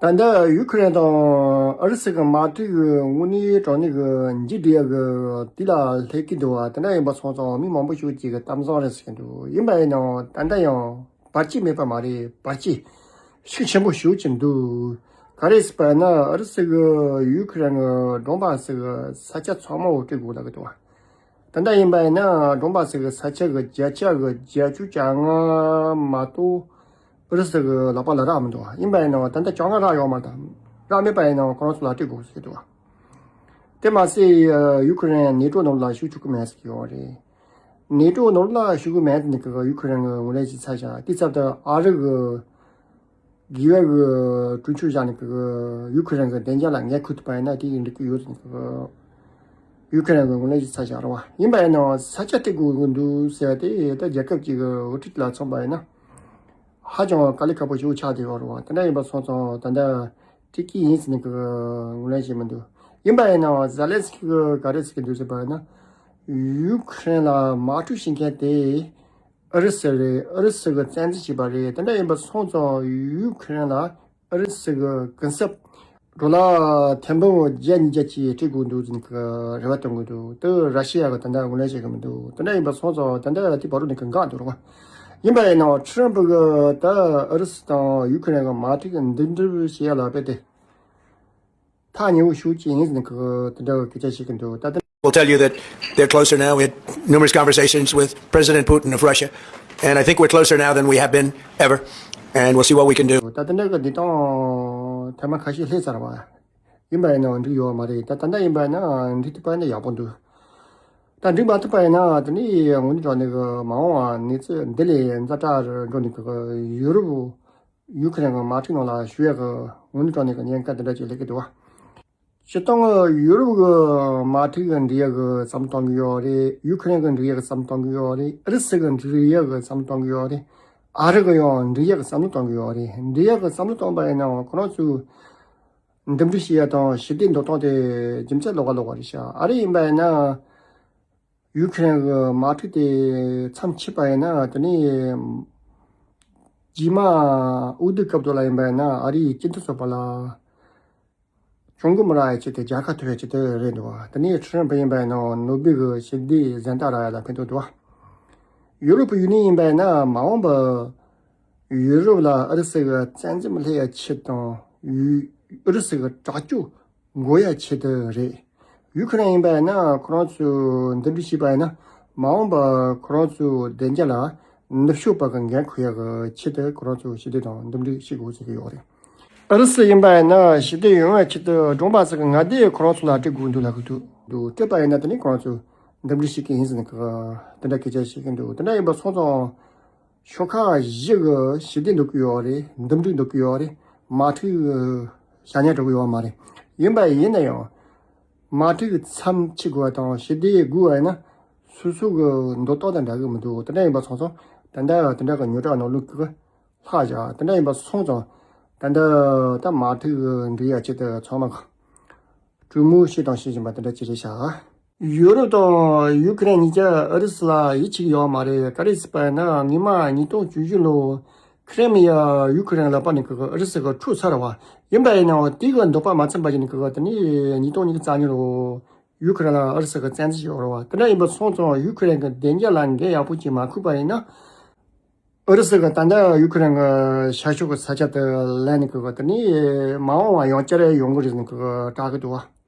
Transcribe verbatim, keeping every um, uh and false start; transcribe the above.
ད་ལྟ་ཡུ་ཁུ་རེན་དང་ཨུ་རུ་སུ་གི་དམག་འཁྲུག་གི་དངོས་གནས་དྲང་གནས་ཀྱི་མཇུག་སྒྲིལ་ཡག་གི་དུས་ལ་སླེབས་ཀྱི་འདུག་བ། དེ་འདྲ་ཡིན་པ་སོང་ཙང་མི་མང་པོ་ཞིག་ཅིག་གི་གཏམ་བཟང་རེད་ཟེར་གྱི་འདུག་ཡིན་པ་ཡིན་ནའང་ད་ལྟ་ཡང་བར་ཆད་མེད་པ་མ་རེད། བར་ཆད་ཤུགས་ཆེན་པོ་ཞིག་ཅིག་འདུག་ག་རེ་ཟེར་བ་ཡིན་ན་ཨུ་རུ་སུ་གི་ཡུ་ཁུ་རེན་གྱི་འབྲོང་པ་ཟེར་གི་ས་ཆ་ཚང་མ་འོ་སྤྲད་དགོས་ལབ་ཀྱི་འདུག་བ། ད་ལྟ་ཡིན་པ་ཡིན་ན་འབྲོང་པ་ཟེར་གི་ས་ཆ་གི་བརྒྱ་ཆ་གི་བརྒྱད་ཅུ་གྱ་ལྔ་མ་གཏོགས་ཨུ་རུ་སུ་གི་ལག་པ་ལ་རག་མི་འདུག་ཡིན་པ་ཡིན་ནའང་ད་ལྟ་གྱ་ལྔ་རག་ཡོད་མ་རེད། རག་མེད་པ་ཡིན་ནའང་ཁོ་རང་ཚོ་ལ་སྤྲད་དགོས་ཟེར་གི་འདུག་དེ་མ་ཟད་ཡུ་ཁུ་རེན་ནེ་ཊོ་ནང་ལ་ཞུགས་ཆོག་གི་མེད་ཟེར་གི་ཡོད་རེད། ནེ་ཊོ་ནང་ལ་ཞུགས་གི་མེད་ནི་གི་ཡུ་ཁུ་རེན་གི་ངོས་ལེན་བྱས་ཚར་བཞག་དེ་ཚབ་ཏུ་ཨ་རི་གི་དགེ་བའི་གི་གྲོས་ཆོད་བཞག་ནས་ཀྱི་ཡུ་ཁུ་རེན་གི་བདེ་འཇགས་ལ་འགན་འཁུར་ཐུབ་པ་ཡིན་ན་དེ་ཡིན་འགྲིག་གི་ཡོད་ཟེར་ནས་ཀྱི་ཡུ་ཁུ་རེན་གི་ངོས་ལེན་ཞིག་ཚར་བཞག་རེད་བ། ཡིན་པ་ཡིན་ནའང་ས་ཆ་སྤྲད་དགོས་ཀྱི་འདུག་ཟེར་ཏེ་ད་རྒྱལ་ཁབ་ཅིག་གི་དབུ་ཁྲིད་ལ་མཚོན་པ་ཡིན་ན་ཧ་ཅང་དཀའ་ལས་ཁག་པོ་ཞིག་ཆགས་བསྡད་ཡོད་རེད་བ། དེ་འདྲ་ཡིན་པ་སོང་ཙང་ད་ལྟ་སྤྲད་ཀྱི་ཡིན་ཟེར་ནས་ཀྱི་ངོས་ལེན་བྱས་མི་འདུག་ཡིན་པ་ཡིན་ནའང་ཛེ་ལན་སི་ཀི་གི་ག་རེ་ཟེར་གྱི་འདུག་ཟེར་བ་ཡིན་ན་ཡུ་ཁུ་རེན་ལ་དམག་འཁྲུག་བྱེད་མཁན་དེ། ཨུ་རུ་སུ་རེད། ཨུ་རུ་སུ་གི་བཙན་འཛུལ་བྱས་པ་རེད། དེ་འདྲ་ཡིན་པ་སོང་ཙང་ཡུ་ཁུ་རེན་ལ་ཨུ་རུ་སུ་གི་གུན་གསབ་ཌོ་ལར་ཐེར་འབུམ་བརྒྱ་ཉིས་བརྒྱ་ཅིག་སྤྲད་དགོས་འདུག་ཟེར་ནས་ཀྱི་རེ་བ་བཏོན་གྱི་འདུག་དེ་ར་ཤི་ཡ་གི་ད་ལྟ་ངོས་ལེན་བྱེད་ཀྱི་མི་འདུག་དེ་འདྲ་ཡིན་པ་སོང་ཙང་ད་ལྟ་དེ་བར་དུ་ནས་ཀྱི་འགག་འདུག་རོགས། ཡིན་པ་ཡིན་ནའང་ཁྲི་རམ་ཕུ་གི་ད་ཨུ་རུ་སུ་དང་ཡུ་ཁུ་རེན་གི་དམག་འཁྲུག་གི་འདུམ་འགྲིག་བྱེད་ཡ་ལ་དཔེ་དེ། ཐག་ཉེ་བོ་ཞུ་ཅེས་ཡིན་ཟེར་ནས་ཀྱི་དེ་འདྲ་སྐད་ཆ་བཤད་ཀྱི་འདུག་ད་ལྟ། Will tell you that they're closer now. We had numerous conversations with President Putin of Russia, and I think we're closer now than we have been ever. And we'll see what we can do. ད་དེ་འདྲ་གི་འདི་དང་ཐེངས་མ་ཁ་ཤས་སླེབས་ཚར་བ། ཡིན་པ་ཡིན་ན་འགྲིག་ཡོད་མ་རེད། ད་ད་ལྟ་ཡིན་པ་ཡིན་ན་འགྲིག་ཐུབ་པ་ཡིན་ན་ཡག་པོ་འདུག་ད་འགྲིག་མ་ཐུབ་པ་ཡིན་ན་དེ་ནི་དངོས་གནས་དྲང་གནས་གི་མ་འོངས་པ་གནས་ཚུལ་འདི་ལས་ཛ་དྲག་འགྲོ་ནས་གི་ཡུ་རོབ་ཡུ་ཁུ་རེན་གྱི་དམག་འཁྲུག་ནང་ལ་ཞུགས་ཡག་གི་དངོས་གནས་དྲང་གནས་གི་ཉེན་ཁ་འདི་འདྲ་ཅིག་སླེབས་ཀྱི་འདུག་བ། སྤྱིར་བཏང་ཡུ་རོབ་ཀྱི་དམག་འཁྲུག་གི་འགྲིག་ཡག་གི་བསམ་བློ་གཏོང་གི་ཡོད་རེད། ཡུ་ཁུ་རེན་གྱི་འགྲིག་ཡག་གི་བསམ་བློ་གཏོང་གི་ཡོད་རེད། ཨུ་རུ་སུ་གི་འགྲིག་ཡག་གི་བསམ་བློ་གཏོང་གི་ཡོད་རེད། ཨ་རི་གི་ཡང་འགྲིག་ཡག་གི་བསམ་བློ་གཏོང་གི་ཡོད་རེད། འགྲིག་ཡག་གི་བསམ་བློ་གཏོང་པ་ཡིན་ནའང་ཁོ་རང་ཚོས་འདུམ་འགྲིག་བྱེད་ཡག་དང་ཞི་བདེ་འདོད་སྟངས་དེ་རྒྱུ་མཚན་ལོགས་ཀ་ལོགས་ཀ་རེད་ཤག་ཨ་རི་ཡིན་པ་ཡིན་ན། ཡུ་ཁུ་རེན་གྱི་དམག་འཁྲུག་དེ་མཚམས་ཆད་པ་ཡིན་ན་དེ་ནས་རྗེས་མ་འོས་བསྡུ་སྐབས་དུ་ལ་ཡིན་པ་ཡིན་ན་ཨ་རིའི་སྤྱི་འཐུས་ཚོགས་པ་ལ་གྱོང་གུན་མི་རག་ཡ་ཆེད་དུ་རྒྱལ་ཁ་ཐོབ་ཡ་ཆེད་དུ་རེད་འདུག་བ། དེ་ནས་ཁྲི་རམ་ཕུ་ཡིན་པ་ཡིན་ན་ནོ་སྦེལ་གྱི་ཞི་བདེའི་གཟེངས་རྟགས་རག་ཡ་ལ་ཕན་ཐོགས་འདུག་བ། ཡུ་རོབ་ཡུ་ནི་ཡན་ཡིན་པ་ཡིན་ན་མ་འོངས་པ་ཡུ་རོབ་ལ་ཨུ་རུ་སུ་གི་བཙན་འཛུལ་མི་སླེབས་ཡ་ཆེད་དང་ཡུ་ཨུ་རུ་སུ་གི་དྲག་སྤྱོད་འགོག་ཡ་ཆེད་དུ་རེད། ཡུ་ཁུ་རེན་ཡིན་པ་ཡིན་ན་ཁོ་རང་ཚོས་འདུམ་འགྲིག་བྱས་པ་ཡིན་ན་མ་འོངས་པ་ཁོ་རང་ཚོའི་བདེ་འཇགས་ལ་ནུབ་ཕྱོགས་པ་གི་འགན་འཁུར་ཡ་གི་ཆེད་དུ་ཁོ་རང་ཚོས་ཞི་བདེ་དང་འདུམ་འགྲིག་བྱེད་དགོས་ཟེར་གི་ཡོད་རེད། ཨུ་རུ་སུ་ཡིན་པ་ཡིན་ན་ཞི་བདེ་ཡོང་བའི་ཆེད་དུ་འབྲོང་པ་ཟེར་གི་མངའ་སྡེ་ཁོ་རང་ཚོ་ལ་སྤྲད་དགོས་འདུག་ལབ་གི་འདུག་འདུག་སྤྲད་པ་ཡིན་ན་དེ་ནི་ཁོ་རང་ཚོས་འདུམ་འགྲིག་བྱེད་ཀྱི་ཡིན་ཟེར་ནས་གི་དེ་འདྲ་སྐད་ཆ་བཤད་ཀྱི་འདུག་དེ་འདྲ་ཡིན་པ་སོང་ཙང་ཤོག་ཁག་བཞི་གི་ཞི་བདེ་འདོད་ཀྱི་ཡོད་རེད། འདུམ་འགྲིག་འདོད་ཀྱི་ཡོད་རེད། དམག་འཁྲུག་བྱ་ཉན་འགྲོ་གི་ཡོད་མ་རེད། ཡིན་པ་ཡིན་ན་ཡང་དམག་འཁྲུག་མཚམས་ཆད་དགོས་པ་དང་ཞི་བདེ་དགོས་པ་ཡིན་ན་སོ་སོ་གི་འདོད་སྟངས་དང་འདྲ་གི་མི་འདུག་དེ་འདྲ་ཡིན་པ་སོང་ཙང་ད་ལྟ་དེ་འདྲ་གི་ཉོ་གྲངས་ནང་ལུགས་ཀྱི་ལྷག་བཞག་དེ་འདྲ་ཡིན་པ་སོང་ཙང་ད་ལྟ་ད་དམག་འཁྲུག་འགྲིག་ཡ་ཆེད་དུ་ཚང་མ་གི་གྲོས་མོལ་བྱེད་དང་བྱེད་བཞིན་པ་དེ་འདྲ་ཅིག་རེད་ཤག་ཡུ་རོབ་དང་ཡུ་ཁུ་རེན་གཉིས་ཀ་ཨུ་རུ་སུ་ལ་ཡིད་ཆེས་ཡོད་མ་རེད། ག་རེ་ཟེར་བ་ཡིན་ན་སྔོན་མ་ཉིས་སྟོང་བཅུ་བཞི་ལོ་ཁི་རི་མི་ཡ་ཡུ་ཁུ་རེན་ལ་ཕར་ནས་ཀྱི་ཨུ་རུ་སུ་གི་འཕྲོག་ཚར་བ་ཡིན་པ་ཡིན་ནའང་དེ་གི་འདོད་པ་མ་ཚིམ་པ་བྱས་ནས་ཀྱི་དེ་ནས་ཉིས་སྟོང་ཉི་ཤུ་རྩ་གཉིས་ལོ་ཡུ་ཁུ་རེན་ལ་ཨུ་རུ་སུ་གི་བཙན་འཛུལ་བྱས་ཡོད་རེད་བ། དེ་འདྲ་ཡིན་པ་སོང་ཙང་ཡུ་ཁུ་རེན་གི་བདེ་འཇགས་ལ་འགན་ཡག་པོ་ཅིག་མ་འཁུར་བ་ཡིན་ན། ཨུ་རུ་སུ་གི་ད་ལྟ་ཡུ་ཁུ་རེན་གི་ཤར་ཕྱོགས་གི་ས་ཆ་དེ་ལེན་ནས་ཀྱི་དེ་ནས་མ་འོངས་པ་ཡང་བསྐྱར་ཡོང་གི་རེད་ཟེར་ནས་ཀྱི་བསྒྲགས་ཀྱི་འདུག་བ།